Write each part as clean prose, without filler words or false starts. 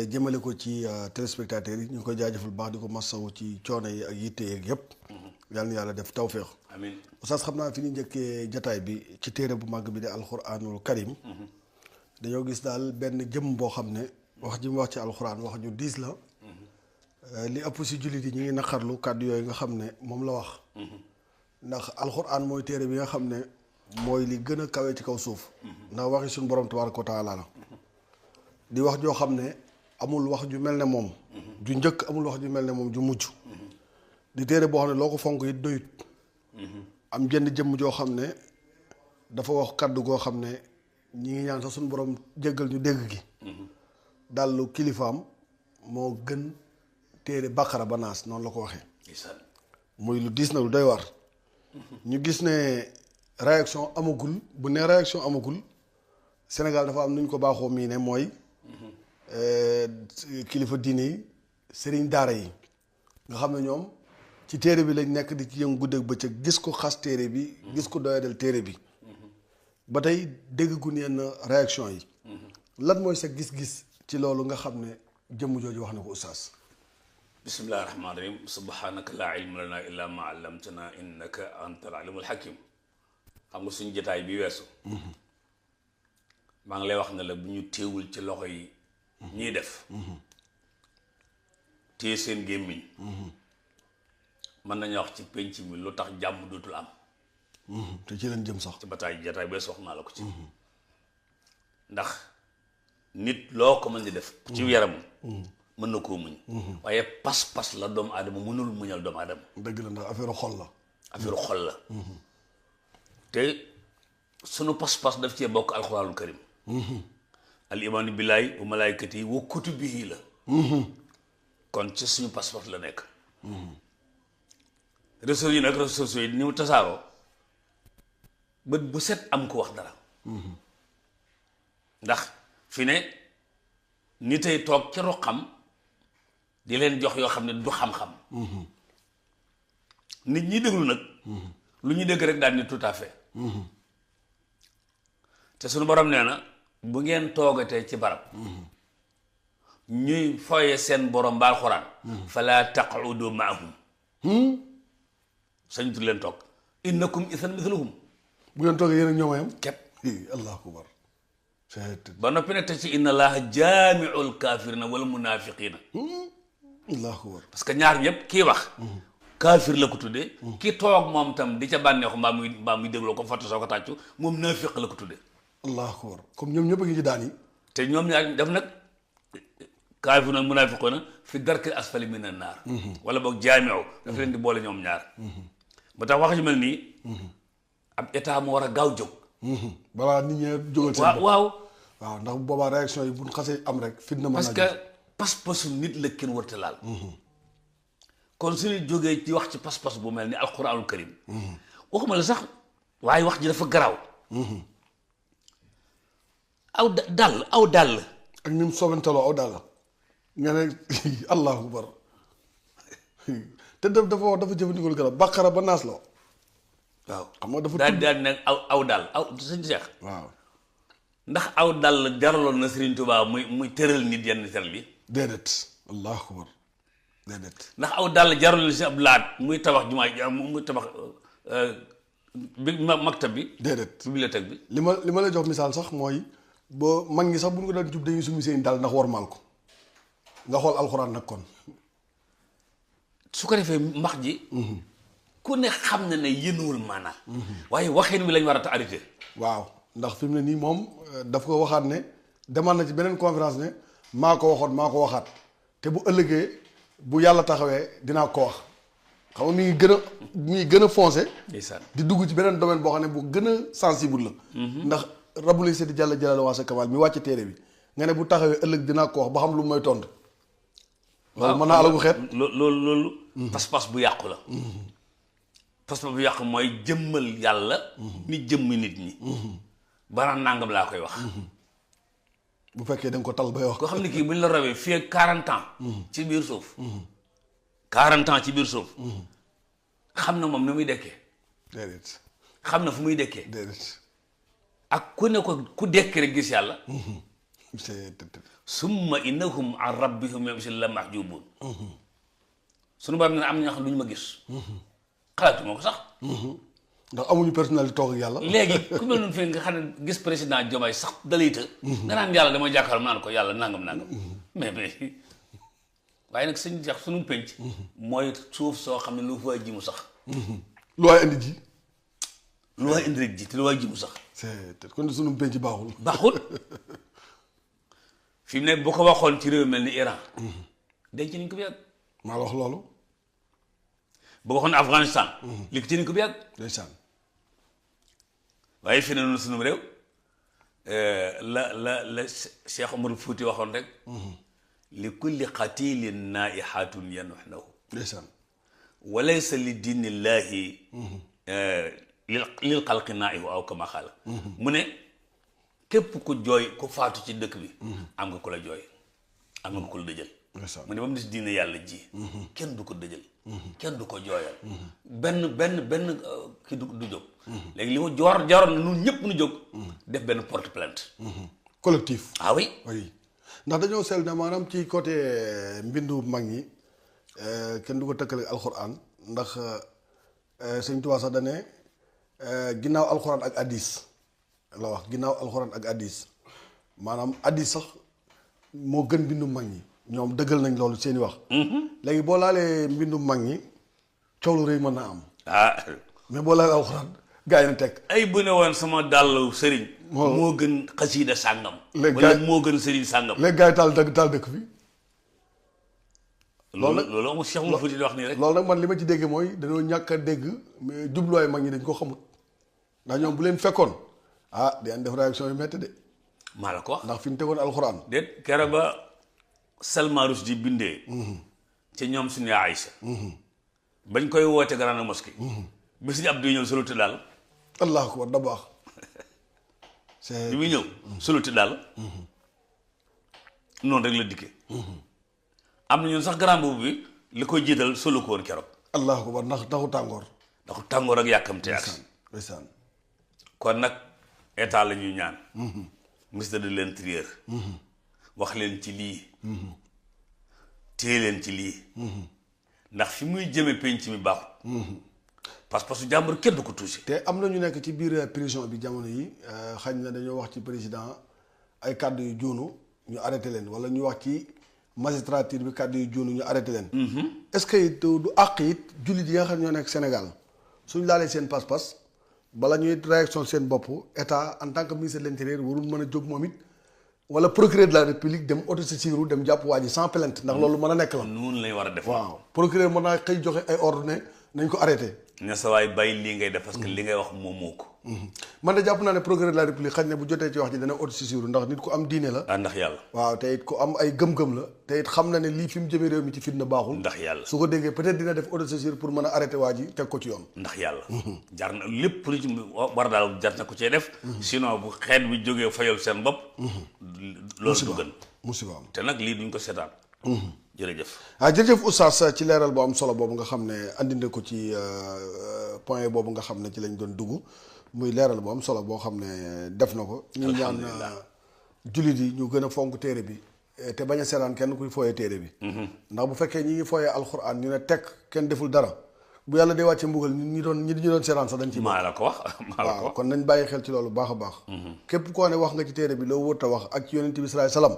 jëmale ko ci téléspectateurs yi ñu ngi koy jaajëfal baax di ko masawu ci coono yi ak yitte yeeg yëpp. yal na yàlla def tawféex. amiin oustaz xam naa fi ñu njëkkee jataay bi ci téere bu màgg bi di alxuraanul karim. dañoo gis daal benn jëm boo xam ne wax ji mu wax ci alxuraan wax ju diis la. li ëpp si jullit yi ñu ngi naqarlu kàddu yooyu nga xam ne moom la wax. ndax alxuraan mooy téere bi nga xam ne mooy li gën a kawe ci kaw suuf. ndax waxi suñu borom tabaaraka wa taala la. di wax joo xam ne amul wax ju mel ne moom. ju njëkk amul wax ju mel ne moom ju mujj. di téere boo xam ne loo ko fonk it doyut. am jënd jëmm joo xam ne dafa wax kàddu goo xam ne ñi ngi ñaan sax suñu borom jéggal ñu dégg gi. dallu kilifaam moo gën téere bàqara ba naas noonu la ko waxee. muy lu diis na lu doy war. ñu gis ne réaction amagul bu ne réaction amagul Sénégal dafa am nu ñu ko baaxoo mii ne mooy kilifa diine yi sëriñ daara yi nga xam ne ñoom ci téere bi lañ nekk di ci yëngu guddeeg bëccëg gis ko xas téere bi gis ko doyadal téere bi ba tey dégguñ yenn réaction yi lan mooy sa gis-gis ci loolu nga xam ne jëmm jooju wax na ko oustaz. bismillahi rahmaani rahim subhanaka laa ilma lana illa ma allamtana innaka antal alimul hakim xam nga suñu jotaay bi weesu maa ngi lay wax ne la bu ñu téewul ci loxo yi ñiy def téye seen gémmiñ mën nañu wax ci penc mi lu tax jàmm dootul am. te ci leen jëm sax ci jotaay bi weesu wax naa la ko ci ndax nit loo ko mën di def ci yaram mën na koo muñ waaye pas-pas la doomu aadama mënul muñal doomu aadama. dëgg la ndax affaire xol la. affaire xol la. te sunu pas-pas daf cee bokk alxuraanul karim. al imaanu billaahi wa malaayikati wa kutubihi la. kon ci suñu pas-pas la nekk. réseaux yi nag réseaux sociaux yi ni mu tasaaroo bët bu set am ko wax dara. ndax fi ne nit ay toog ci ruqam di leen jox yoo xam ne du xam-xam. nit ñi déglu nag. lu ñu dégg rek daal ni tout à fait. te suñu borom nee na bu ngeen toogatee ci barab. ñuy foye seen borom ba alxuraan. fala taqudu maahum. sañutu leen toog. innakum isan misluhum. bu ngeen toogee yéen ak ñoom a yam. képp. allahu akbar. ba noppi nag te ci inna allaha jaamiul kaafirina wal munaafiqiina. allahu akbar. parce que ñaar ñëpp kii wax. kaafir la ko tuddee. ki toog moom tam di ca bànneexu mbaa muy dégloo ko foto soo ko tàccu moom naafiq la ko tuddee. allahu akbar comme ñoom ñëpp a ngi ci daan yi. te ñoom ñaar def nag kaafir na munaafiqoona fi darkil asfali mina naar. wala boog jaamiu dafa leen di boole ñoom ñaar. ba tax wax ju mel nii. ab état mu war a gaaw jóg. balaa nit ñi jógal seen bopp. waaw ndax boobaa réaction yi bu ñu xasee am rek fitna mën naa parce que pas-pasu nit la kenn warta laal. kon suñu jógee ci wax ci pas-pas bu mel ni alquranul karim. waxuma la sax waaye wax ji dafa garaaw. aw dàll. ak ni mu sobentaloo aw dàll. nga ne allahu akbar te dafa jëfandikoo garab bàqara ba naas la. waaw xam nga dafa daal nag aw dàll sëñ Cheikh. waaw ndax aw dàll jaraloon na Serigne Touba muy tëral nit yenn tëral yi. déedéet allahu akbar déedéet. ndax aw dàll jaraloon na si ab laat muy tabax jumaa muy tabax bi maktab bi. déedéet bibliothèque bi. li ma lay jox misaal sax mooy boo mag ñi sax bu ñu ko daan jub dañuy sumi seen dàll ndax wormaal ko nga xool alxuraan nag kon. su ko defee mbax ji. ku ne xam na ne yéenuwul maanaam. waaye waxeen wi lañ war a arrêté. waaw ndax fi mu ne nii moom daf ko waxaat ne demal na ci beneen conférence ne maa ko waxoon maa ko waxaat te bu ëllëgee bu yàlla taxawee dinaa ko wax xam nga mi ngi gën a foncé. ndeysaan di dugg ci beneen domaine boo xam ne bu gën a sensible la. ndax rabbul izzati jalla jalaaluhu wa azza kamal mi wàcc téere bi nga ne bu taxawee ëllëg dinaa ko wax ba xam lu may tontu. loolu mën naa alagu xeet. loolu. pas-pas bu yàqu la. pas-pas bu yàqu mooy jëmmal yàlla. ni jëmmi nit ñi. bana nangam laa koy wax. bu fekkee da nga ko tal bay wax. koo xam ne kii bu ñu la rawee fii ak 40 ans. ci biir suuf. 40 ans ci biir suuf. xam na moom ni muy dekkee. déedéet. xam na fu muy dekkee. déedéet. ak ku ne ko ku dekk rek gis yàlla. summa innahum an rabbihim yawma isin la mahjubun. sunu borom ne am na ñoo xam ne du ñu ma gis. xalaatu moo ko sax. ndax amuñu personnalité toog ak yàlla. léegi ku mel noonu fii nga xam ne gis président Diomaye sax dalay të. nga naan yàlla dama jàkkaarloo naan ko yàlla nangam. mais waaye nag sëñ jax sunu penc. mooy suuf soo xam ne lu fa ji mu sax. lu waay indi ji. lu waay indi rek ji te lu waay ji mu sax. kon sunu penc baaxul. baaxul fi mu ne bu ko waxoon ci réew mel ni Iran. denc nañ ko bu yàgg. maa la wax loolu. bu ko waxoon Afghanistan. li ci nañ ko bu yàgg. ndeysaan. waaye fi ne noonu sunu réew la Cheikh Omar Fouti waxoon rek. li kulli qatilin naihatun yanuhnahu. ndeysaan. wa laysa li diinillahi lil xalqi naihu aw kama xaala. mu ne képp ku jooy ku faatu ci dëkk bi. am nga ku la jooy am nga ku la dëjël. mu ne ba mu des diine yàlla ji. kenn du ko dëjël. kenn du ko jooyal. benn ki du jóg. léegi li ma jaroon na ñun ñëpp nu jóg. def benn porte plainte. collectif. ah oui. oui ndax dañoo seetlu ne maanaam ci côté mbindu mag ñi kenn du ko tëkkale alxuraan ndax sëñ Tuubaa sax da ne ginnaaw alxuraan ak addis la wax ginnaaw alxuraan ak addis maanaam addis sax moo gën mbindu mag ñi ñoom dëggal nañ loolu seeni wax. léegi boo laalee mbindu mag ñi coow lu rëy mën naa am. mais boo laalee alxuraan gaa yi na teg. ay bu ne woon sama dàllu sëriñ. moo gën xasiida sàngam. wala moo gën sëriñ sàngam. léegi gaa yi taal dëkk bi. loolu amul Cheikh Oumar Fouti di wax nii rek. loolu nag man li ma ci dégg mooy dañoo ñàkk a dégg mais jubluwaay mag ñi dañ ko xamut ndax ñoom bu leen fekkoon dinañ def réaction yu métti de. maa la ko wax ndax fi ñu tegoon alxuraan. déet kere ba Salman Rushdie bindee. ci ñoom suñu Aïcha. bañ koy woote grande mosquée. bi suñu Abdou ñëw soluti daal. allahu akbar da baax. bi muy ñëw soluti daal. noonu rek la dikkee. am na ñun sax grand boobu bi li koy jiital solu ko woon keroog. allahu akbar ndax taxu tàngoor. ndaxu tàngoor ak yàkkamte ak. ndeysaan. kon nag état la ñuy ñaan. ministre de l'intérieur. wax leen ci lii. téye leen ci lii. ndax fi muy jëme penc mi baaxut. parce que su jàmbur kenn du ko touché. te am na ñu nekk ci biir prison bi jamono yi xañ na dañoo wax ci président ay kàddu yu juunu ñu arrêté leen wala ñu wax ci magistrature bi kàddu yu juunu ñu arrêté leen. est-ce que it du àq it jullit yi nga xam ne ñoo nekk Sénégal suñ laalee seen pas-pas bala ñuy réaction seen bopp état en tant que ministre de l'intérieur warul mën a jóg moom it wala procureur de la république dem autosaisir dem jàpp waa ji sans plainte ndax loolu mën a nekk la. noonu lay war a def. waaw procureur mën naa xëy joxe ay ordre ne nañ ko arrêté. ne sa waay bàyyi lii ngay def parce que li ngay wax moom moo ko. man de jàpp naa ne procureur de la république xañ ne bu jotee ci wax ji dana autosaisir ndax nit ku am diine la. ndax yàlla. waaw te it ku am ay gëm-gëm la te it xam na ne lii fi mu jëmee réew mi ci fitna baaxul. ndax yàlla su ko déggee peut-être dina def autosaisir pour mën a arrêté waa ji teg ko ci yoon. ndax yàlla. jar na lépp lu ci war daal jar na ko cee def. sinon bu xeet bi jógee fayal seen bopp. loolu du gën. musiba am te nag lii duñ ko seetaan. jërëjëf. jërëjëf oustaz ci leeral bu am solo boobu nga xam ne andi na ko ci point boobu nga xam ne ci lañ doon dugg muy leeral bu am solo boo xam ne def na ko. ñu ñaan jullit yi ñu gën a fonk téere bi te bañ a seetaan kenn kuy fooyee téere bi. ndax bu fekkee ñi ngi fooyee alxuraan ñu ne tekk kenn deful dara bu yàlla dee wàcce mbugal ñi doon seetaan sax dañ ci. maa la ko wax waaw kon nañ bàyyi xel ci loolu baax a baax. képp koo ne wax nga ci téere bi loo wër ta wax ak ci yonent bi sallallahu alayhi wasallam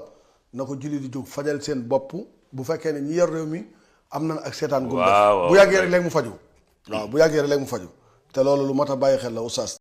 na ko jullit di jóg fajal seen bopp. bu fekkee ne ñi yor réew mi am na ak seetaan gu bu yàggee rek léegi mu faju waaw bu yàggee rek léegi mu faju te loolu lu mat a bàyyi xel la oustaz